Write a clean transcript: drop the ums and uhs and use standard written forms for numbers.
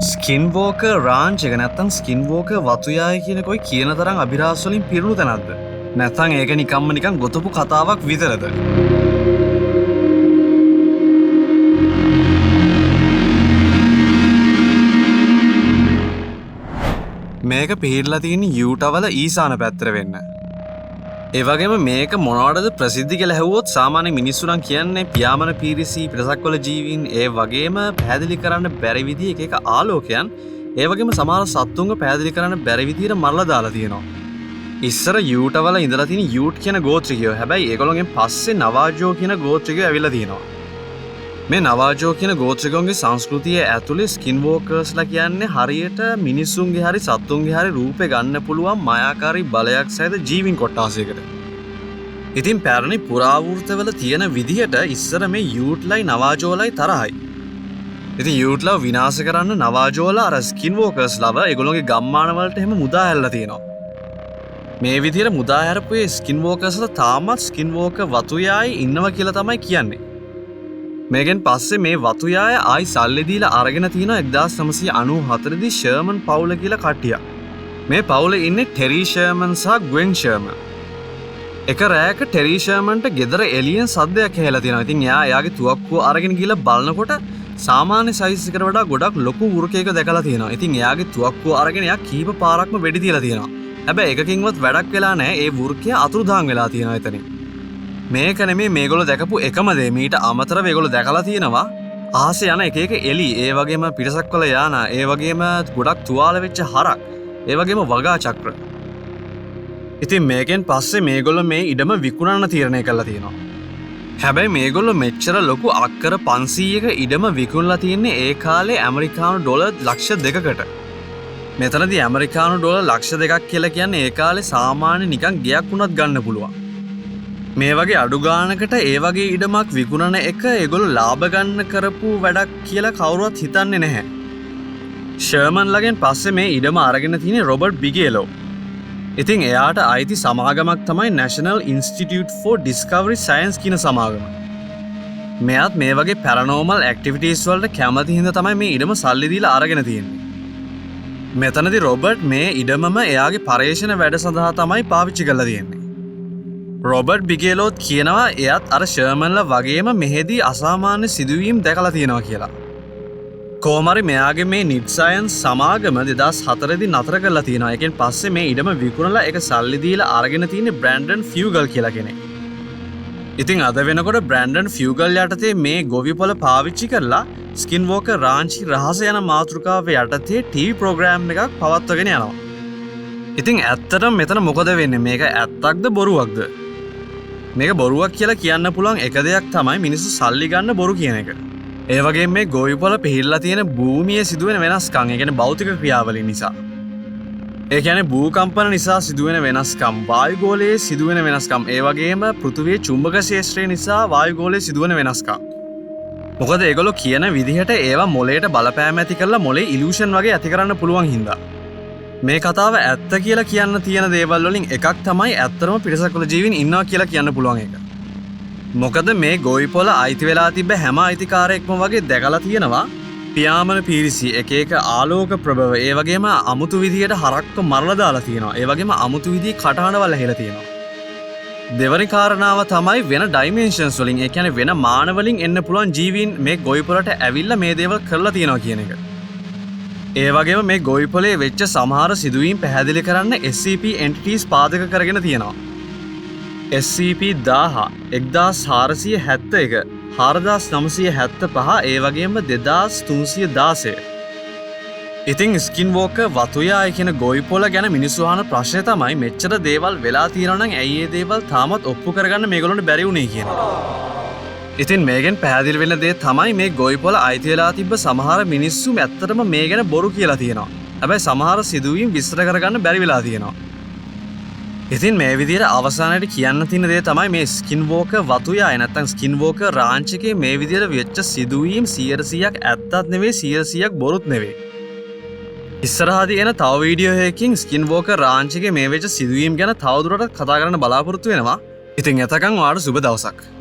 ස්කින්වෝකර් රාන්ච් එක නැත්තම් ස්කින්වෝකර් වතුයාය කියන කොයි කියන තරම් අභිරහස් වලින් පිරුණු තැනක්ද? නැත්තම් ඒක නිකම්ම නිකන් ගොතපු කතාවක් විතරද? මේක පිහිටලා තියෙන්නේ යූටාවල ඊසාන පැත්තට වෙන්න. ඒ වගේම මේක මොනවටද ප්‍රසිද්ධ කියලා ඇහුවොත් සාමාන්‍ය මිනිස්සු නම් කියන්නේ පියාඹන පීරිසි, පිටසක්වල ජීවීන්, ඒ වගේම පැහැදිලි කරන්න බැරි විදිහ එක එක ආලෝකයන්, ඒ වගේම සමහර සත්තුන්ව පැහැදිලි කරන්න බැරි විදිහට මරලා දාලා තියෙනවා. ඉස්සර යූටාවල ඉඳලා තියෙන යූට් කියන ගෝත්‍රිකයෝ. හැබැයි ඒගොල්ලෝගෙන් පස්සේ නවාජෝ කියන ගෝත්‍රිකයෝ ඇවිල්ලා තියෙනවා. මේ නවාජෝ කියන ගෝත්‍රිකයන්ගේ සංස්කෘතිය ඇතුලේ ස්කින්වෝකර්ස්ලා කියන්නේ හරියට මිනිස්සුන්ගේ හරි සත්තුන්ගේ හරි රූපේ ගන්න පුළුවන් මායාකාරී බලයක් සහිත ජීවීන් කොට්ටාසයකට. ඉතින් පැරණි පුරාවෘත්තවල තියෙන විදිහට ඉස්සර මේ යූට්ලයි නවාජෝලයි තරහයි. ඉතින් යූට්ලව විනාශ කරන්න නවාජෝලා අර ස්කින්වෝකර්ස්ලව ඒගොල්ලෝගේ ගම්මාන වලට එහෙම මුදා හැරලා තියෙනවා. මේ විදිහට මුදා හැරපු ඒ ස්කින්වෝකර්ස්ලා තාමත් ස්කින්වෝකර් වතුයායි ඉන්නවා කියලා තමයි කියන්නේ. මේකෙන් පස්සේ මේ වතුයාය ආයි සල්ලි දීලා අරගෙන තියෙනවා 1994 දී ෂර්මන් පවුල කියලා කට්ටියක්. මේ පවුලේ ඉන්නේ ටෙරි ෂර්මන් සහ ග්වෙන් ෂර්මන්. එක රෑක ටෙරි ෂර්මන්ට ගෙදර එළියෙන් සද්දයක් ඇහිලා තියෙනවා. ඉතින් එයා එයාගේ තුවක්කුව අරගෙන ගිහලා බලනකොට සාමාන්‍ය සයිස් එකට වඩා ගොඩක් ලොකු වෘකයක දැකලා තියෙනවා. ඉතින් එයාගේ තුවක්කුව අරගෙන එයා කීප පාරක්ම වෙඩි තියලා තියෙනවා. හැබැයි එකකින්වත් වැඩක් වෙලා නැහැ. ඒ වෘකය අතුරුදහන් වෙලා තියෙනවා එතනින්. මේක නෙමෙයි මේගොල්ලෝ දැකපු එකම දේ. මීට අමතරව ඒගොල්ලෝ දැකලා තියෙනවා අහසේ යන එක එක එලි, ඒ වගේම පිටසක්වල යානා, ඒ වගේම ගොඩක් තුවාල වෙච්ච හරක්, ඒ වගේම වගා චක්‍ර. ඉතින් මේකෙන් පස්සේ මේගොල්ලෝ මේ ඉඩම විකුණන්න තීරණය කරලා තියෙනවා. හැබැයි මේගොල්ලෝ මෙච්චර ලොකු අක්කර 500ක ඉඩම විකුණලා තියෙන්නේ ඒ කාලේ ඇමරිකානු ඩොලර් ලක්ෂ දෙකකට. මෙතනදී ඇමරිකානු ඩොලර් ලක්ෂ දෙකක් කියලා කියන්නේ ඒ කාලේ සාමාන්‍ය නිකන් ගෙයක් වුණත් ගන්න පුළුවන්. මේ වගේ අඩු ගානකට ඒ වගේ ඉඩමක් විකුණන එක ඒගොල්ලෝ ලාභ ගන්න කරපු වැඩක් කියලා කවුරුවත් හිතන්නේ නැහැ. ෂර්මන් ලගෙන් පස්සේ මේ ඉඩම අරගෙන තියෙන්නේ රොබර්ට් බිගේලෝ. ඉතින් එයාට අයිති සමාගමක් තමයි National Institute for Discovery Science කියන සමාගම. මෙයාත් මේ වගේ පැරනෝමල් ඇක්ටිවිටීස් වලට කැමති හින්දා තමයි මේ ඉඩම සල්ලි දීලා අරගෙන තියෙන්නේ. මෙතනදී රොබර්ට් මේ ඉඩමම එයාගේ පර්යේෂණ වැඩ සඳහා තමයි පාවිච්චි කරලා තියෙන්නේ. රොබර්ට් බිගේලෝත් කියනවා එයත් අර ෂර්මන්ලා වගේම මෙහෙදී අසාමාන්‍ය සිදුවීම් දැකලා තියෙනවා කියලා. කොහොම හරි මෙයාගේ මේ නිට් සයන්ස් සමාගම 2004 දී නතර කරලා තියෙනවා. ඒකෙන් පස්සේ මේ ඉඩම විකුණලා ඒක සල්ලි දීලා අරගෙන තියෙන්නේ බ්‍රැන්ඩන් ෆියුගල් කියලා කෙනෙක්. ඉතින් අද වෙනකොට බ්‍රැන්ඩන් ෆියුගල් යටතේ මේ ගොවිපොළ පාවිච්චි කරලා ස්කින්වෝකර් රාංචි රහස යන මාතෘකාව යටතේ ටීවී ප්‍රෝග්‍රෑම් එකක් පවත්වාගෙන යනවා. ඉතින් ඇත්තටම මෙතන මොකද වෙන්නේ? මේක ඇත්තක්ද බොරුවක්ද? මේක බොරුවක් කියලා කියන්න පුළුවන් එක දෙයක් තමයි මිනිස්සු සල්ලි ගන්න බොරු කියන එක. ඒ වගේම මේ ගොවිපොළ පිහිටලා තියෙන භූමියේ සිදුවෙන වෙනස්කම්, ඒ කියන්නේ භෞතික ක්‍රියාවලින් නිසා. ඒ කියන්නේ භූකම්පන නිසා සිදුවෙන වෙනස්කම්, වායුගෝලයේ සිදුවෙන වෙනස්කම්, ඒ වගේම පෘථුවියේ චුම්බක ක්ෂේත්‍රය නිසා වායුගෝලයේ සිදුවෙන වෙනස්කම්. මොකද ඒගොල්ලෝ කියන විදිහට ඒවා මොලේට බලපෑම ඇති කරලා මොලේ ඉලූෂන් වගේ ඇති කරන්න පුළුවන් හින්දා. මේ කතාව ඇත්ත කියලා කියන්න තියෙන දේවල් වලින් එකක් තමයි ඇත්තටම පිටසක්වල ජීවීන් ඉන්නවා කියලා කියන්න පුළුවන් එක. මොකද මේ ගොවිපොළ අයිති වෙලා තිබ්බ හැම අයිතිකාරයෙක්ම වගේ දැකලා තියෙනවා පියාඹන පීරිසි, එක එක ආලෝක ප්‍රභව, ඒ වගේම අමුතු විදියට හරක්ව මරලා දාලා තියෙනවා. ඒ වගේම අමුතු විදිහේ කටහඬවල් ඇහිලා තියෙනවා. දෙවනි කාරණාව තමයි වෙන ඩයිමෙන්ෂන්ස් වලින්, ඒ කියන්නේ වෙන මාන වලින් එන්න පුළුවන් ජීවීන් මේ ගොවිපොළට ඇවිල්ලා මේ දේවල් කරලා තියෙනවා කියන එක. ඒ වගේම මේ ගොවිපොළේ වෙච්ච සමහර සිදුවීම් පැහැදිලි කරන්න SCP entities පාදක කරගෙන තියෙනවා. SCP 1000, 1471, 4975, ඒ වගේම 2316. ඉතින් ස්කින්වෝකර් වතුයාය කියන ගොවිපොළ ගැන මිනිස්සු අහන ප්‍රශ්නය තමයි මෙච්චර දේවල් වෙලා තියෙනවා නම් ඇයි ඒ දේවල් තාමත් ඔප්පු කරගන්න මේගොල්ලන්ට බැරි වුණේ කියන එක. ඉතින් මේකෙන් පැහැදිලි වෙන දේ තමයි මේ ගොවිපොළ අයිති වෙලා තිබ්බ සමහර මිනිස්සු ඇත්තටම මේ ගැන බොරු කියලා තියෙනවා. හැබැයි සමහර සිදුවීම් විස්තර කරගන්න බැරි වෙලා තියෙනවා. ඉතින් මේ විදිහට අවසානයේ කියන්න තියෙන දේ තමයි මේ ස්කින්වෝකර් වතුයාය නැත්තම් ස්කින්වෝකර් රාන්ච් එකේ මේ විදිහට වෙච්ච සිදුවීම් සියයට සීයක් ඇත්තත් නෙවෙයි සියයට සීයක් බොරුත් නෙවෙයි. ඉස්සරහදී එන තව වීඩියෝ එකකින් ස්කින්වෝකර් රාන්ච් එකේ මේ වෙච්ච සිදුවීම් ගැන තවදුරටත් කතා කරන්න බලාපොරොත්තු වෙනවා. ඉතින් එතකන් ඔයාලට සුබ දවසක්.